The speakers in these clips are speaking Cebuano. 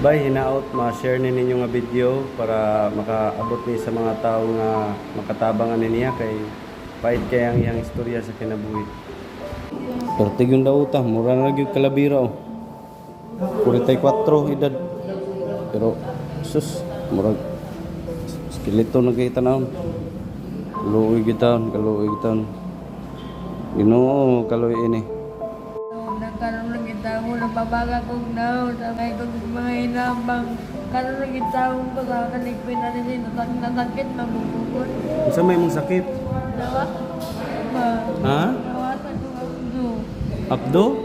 Bay, hinaot ma-share ni ninyo nga video para makaabot ni sa mga tao nga makatabang ani niya kay pait kay ang iyang istorya sa kinabuhi. Pertig yung dauta, mura na gyud kalabira oh. 44 edad. Pero sus, murag skeleton na kay tanawon. Kaluoy gyud taon, kaluoy gyud taon. Ginoo, kaluoy ini. Nagkaroon lang itawo, nababaga kong nao, sabay kong mga hinabang. Karoon lang itawo ko sa kaligpin na rin, nasakit, mabubukod. Unsa may imong sakit? Nawasan ko ba? Ha? Nawasan ko abdo. Abdo?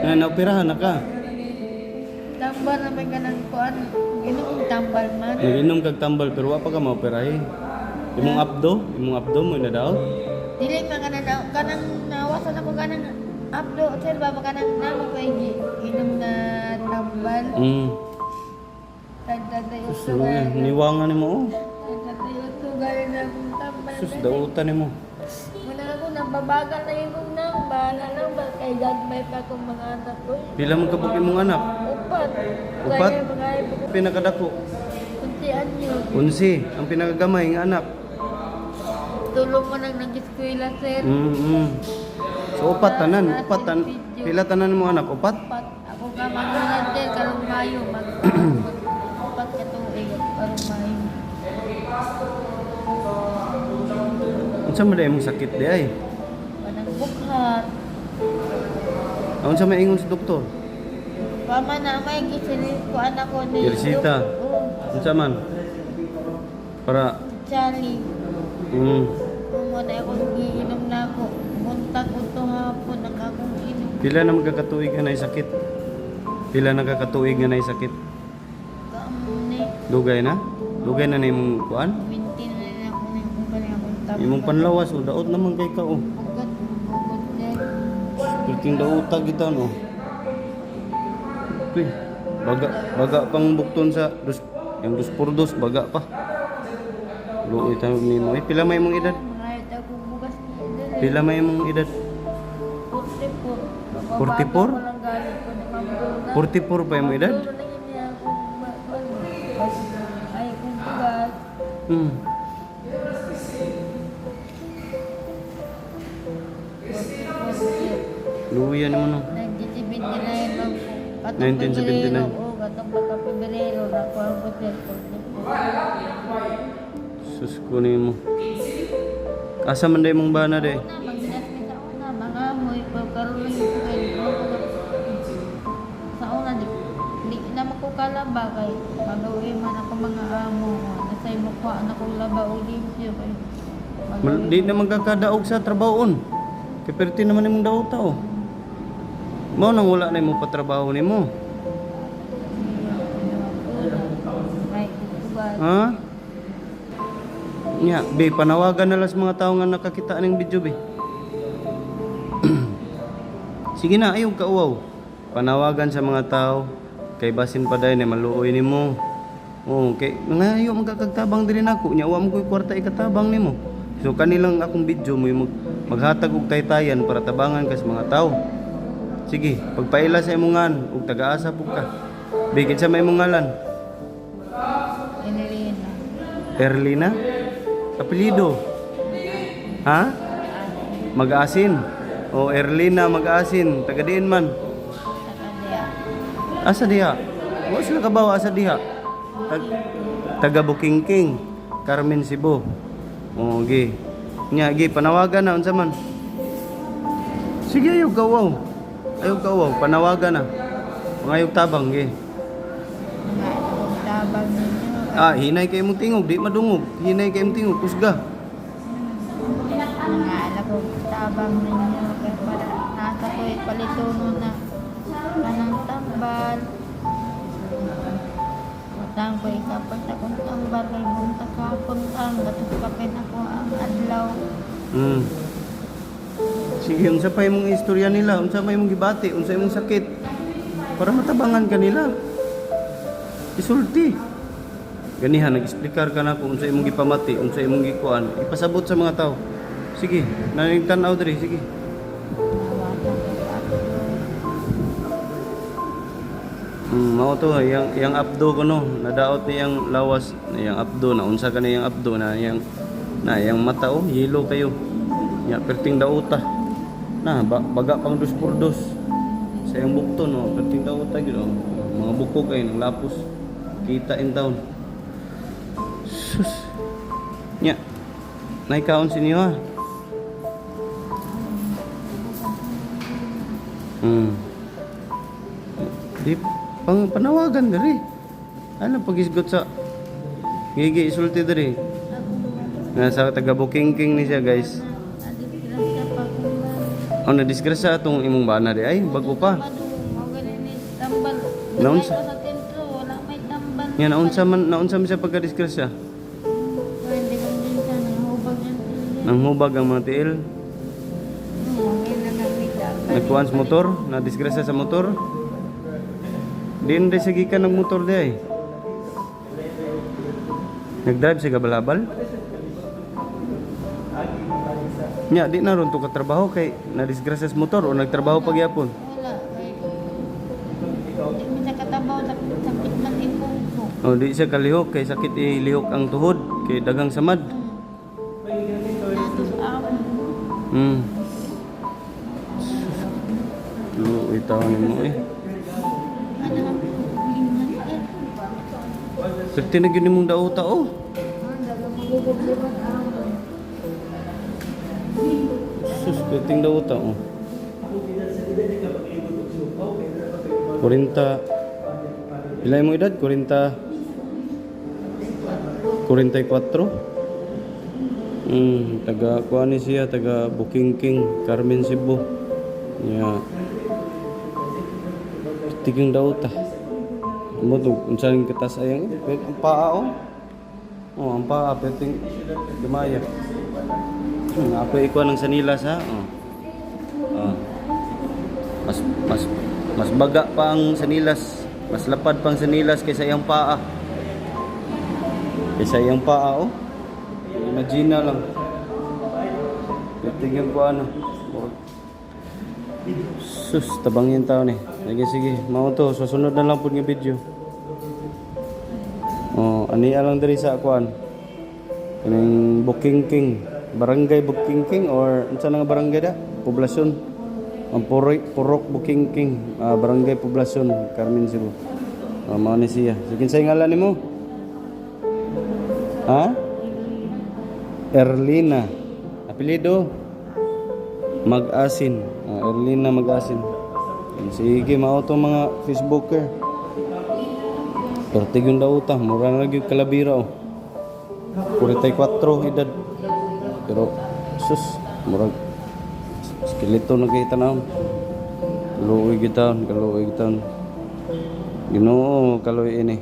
Na naoperahan na ka. Tambal na may kanang kuan, inom kong tambal man. Nag-inom kag tambal pero wa pa ka maoperahe. Imong abdo mo na daw. Dili man kanang kanang nawasan ako kanang abdo, sir ba kanang namo ko inom na tambal. Tagtatay Sus, luya, niwangan nimo oh. Tagtatay usugal na akong tambal. Sus, dautan nimo. Wala ako, nababagal na yung nang, bahala lang ba, kay gagmay pa akong mga anak ko. Pila man kabuk imong anak? Upat. Upat? Kaya mga ipo ko, Pinakadako. kuntian yun. 11, ang pinakagamay nga anak. Tulong mo nang nag-eskwela, sir. So upat tanan, upat tan. Pila tanan mo anak? Upat? Upat. Ako ka magulan, sir, karong Mayo. Upat ka tuig, karong Mayo. Unsa man imong sakit di ay? Panang bukhat. Unsa may ingon sa doktor? Pama na may gisilis ko anak ko ni... Girisita? Oo. Unsa man? Para Charlie. Kung wala ako giinom na ako. Buntag uto hapon, ang akong inom. Pila na magkakatuig nga nay sakit? Pila na kakatuig nga nay sakit? Kaamni. Dugay na? Dugay na na imong kuan? Mintin na rin ako na yung kumpanya akong tambal. Imong panlawas o daot naman kay ka oh. Ugot, ugot sir. Perting dauta kita no. Uy, baga baga pang bukton sa dos yung dos por dos baga pa. Luoy tayo nimo. Eh, pila may imong edad? Mga ito akong bugas ni Idol. Pila may imong edad? 44. 44? Ko lang galit ko ni Ma'am Donna. 44 pa imong edad? Ma'am Donna lang yun niya akong ay, akong bugas. 44 sir. Luoy nimo no. 1979 lang po. Katong 1979. Pebrero, oo, katong pagka Pebrero, nakuha ko sir, 44. Sus ko nimo. Asa man day imong bana day? Una, magbinas mi sa una, mga amoy, pagkaroon lang yung kay sa una, di na makukalaba kay magawi man ako mga amo. Nasa'y mukha na kong laba o limpyo kay Di na magkakadaog sa trabahoon. Kay perti naman imong dauta oh. Mao nang wala na imong patrabaho nimo. May kukubat. Ha? Nya, be, panawagan na lang sa mga tao nga nakakita ng video, be. Sige na, ayaw kauwaw. Panawagan sa mga tao, kay basin pa dahil na maluoy nimo. Oh, kay ngayo magkakagtabang diri nako, nya wa mo ko'y kwarta ikatabang nimo. So kanilang akong video mo yung maghatag og taytayan para tabangan ka sa mga tao. Sige, pagpaila sa imong ngan ug tagaasa pug ka. Be, kinsa may imong ngalan? Enelina. Erlina? Apelyido? Ha? Mag-asin. O Erlina Mag-asin. Taga diin man. Sa kanila. Asa diha? Wa sila kabaw asa diha. Taga Bukingking, Carmen Cebu. O gi. Nya gi panawagan na unsa man. Sige ayaw kawaw. Ayaw kawaw, panawagan na. Mga tabang gi. Mga akong tabang ninyo. Ah, hinay kay imong tingog, di madungog. Hinay kay imong tingog, kusga. Mga anak kong tabang ninyo. Kay para nasa ko'y palituno na kanang tambal. Utang ko ikapat akong tambal kay buntag hapon ang gatos kapin ako ang adlaw. Sige, unsa pa imong istorya nila? Unsa may imong gibati? Unsa imong sakit? Para matabangan ka nila. Isulti. Ganihan, nag-explicar ka na kung unsa imong gipamati, unsa imong gikuan. Ipasabot sa mga tao. Sige, nanigtan-aw diri, sige. Nawatan ko sa ako. Mao to yang abdo ko no, nadaot niyang lawas, yang abdo na unsa ka yang abdo na yang na yang mata oh, yelo kayo. Nya perting dauta. Na ba, baga pang dos por dos. Sa iyang bukto no, perting dauta gyud oh. Mga buko kay nang lapos. Kita in town. Sus. Nya. Naikaon si niyo ha. Di pang panawagan diri. Ano pagisgot sa gigi isulti diri. Nasa taga Bukingking ni siya, guys. Nadisgrasya pa kung ba. Oh, nadisgrasya atong imong bana di ay bago pa. Mao gani ni tambal. Naunsa? Sa sentro wala may tambal. Nga naunsa man siya pagkadisgrasya. Hindi ko din siya nanghubag yan. Nang hubag ang mga tiil, Ngayon na namita. nagkuhan sa motor, nadisgrasya sa motor. Di na siya gikan ng motor di ay. Nag-drive siya gabalabal. Nya, di na ron to katrabaho kay nadisgrasya sa motor o nagtrabaho pa gyapon. Wala. Kay hindi mo siya katabaw. Sakit man ipong ko. O di siya kalihok kay sakit ilihok ang tuhod kay dagang samad. Natos ako. Luoy taon nimo eh. Ano ang ingat eh. Pwerte na gyud nimong dauta oh. Ang dagang magugubli ako. Sus, perting dauta oh. 40. Pila imong edad? 40. 44. Taga kuan ni siya, taga Bukingking, Carmen Cebu. Ya. Tigang dauta. Mo to unsa ning katas ayang ang paa oh. Oh, ang paa perting gamaya. Ako ikuan ng sanilas ha. Oh. Oh. Mas mas mas baga pa ang sanilas. Mas lapad pa ang sanilas kaysa iyang paa. Kaysa iyang paa oh. Imagine na lang. Tingnan ko ano. Sus, tabangin tao ni. Sige, sige. Mao to, susunod na lang po nga video. Oh, ani lang diri sa akuan. Kaning Booking King, Barangay Booking King or unsa na nga barangay da? Poblasyon. Ang Purok, Purok Booking King, Barangay Poblasyon, Carmen Cebu. Oh, mao ni siya. Sige, kinsay ngalan nimo? Ha? Erlina. Apelyido? Mag-asin. Erlina Mag-asin. Sige, mao to mga Facebooker. Pertig yung dauta, mura na lagi yung kalabira oh. 44 edad. Pero sus, murag skeleton na kay tanaw. Kaluoy gitaon, kaluoy gitaon. Ginoo, kaluoy ini.